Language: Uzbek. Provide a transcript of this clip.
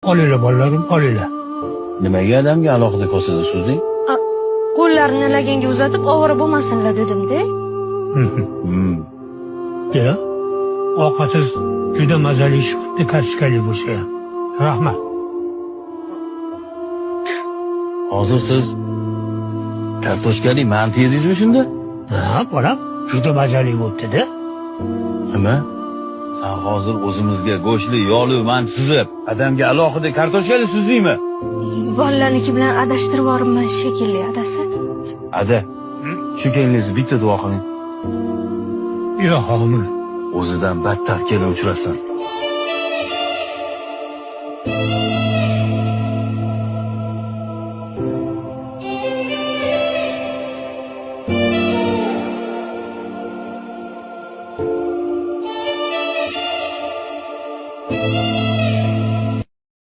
Olinglar bolalarim, olinglar. Nimaga adamga alohida kosada suzding? Qo'llarini laganga uzatib ovora bo'lmasinlar dedim-da. Ya, ovqatingiz juda mazali chiqibdi, kartoshkali bo'lsa ham. Rahmat. Hozir siz kartoshkali manti yedingizmi shunda? Ha, bolam, juda mazali bo'libdi-da. Nima? Sen hozir o'zimizga go'shtli, yog'li manti suzib, adamga alohida kartoshkali suzdingmi? Bolalarniki bilan adashtirib yuboribman shekilli adasi. Ada, shu keliningizni bitta duo qiling. Ilohim. O'zidan battar kelin uchrasin.